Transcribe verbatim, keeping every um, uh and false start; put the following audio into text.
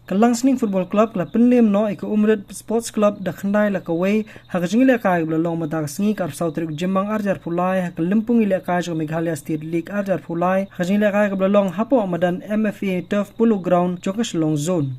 Ka Langsning Football Club ka la pynlem noh ïa ka Umrit Sports Club da khyndai la kawei ha ka jingïalehkai kaba la long mynta ka sngi ka arphew saw tarik u Jymmang arhajar arphew lai ha ka lympung ïalehkai jong ka Meghalaya State League arhajar arphew lai ha ka jingïalehkai kaba la long hapoh madan M F A Turf Polo Ground jong ka Shillong Zone.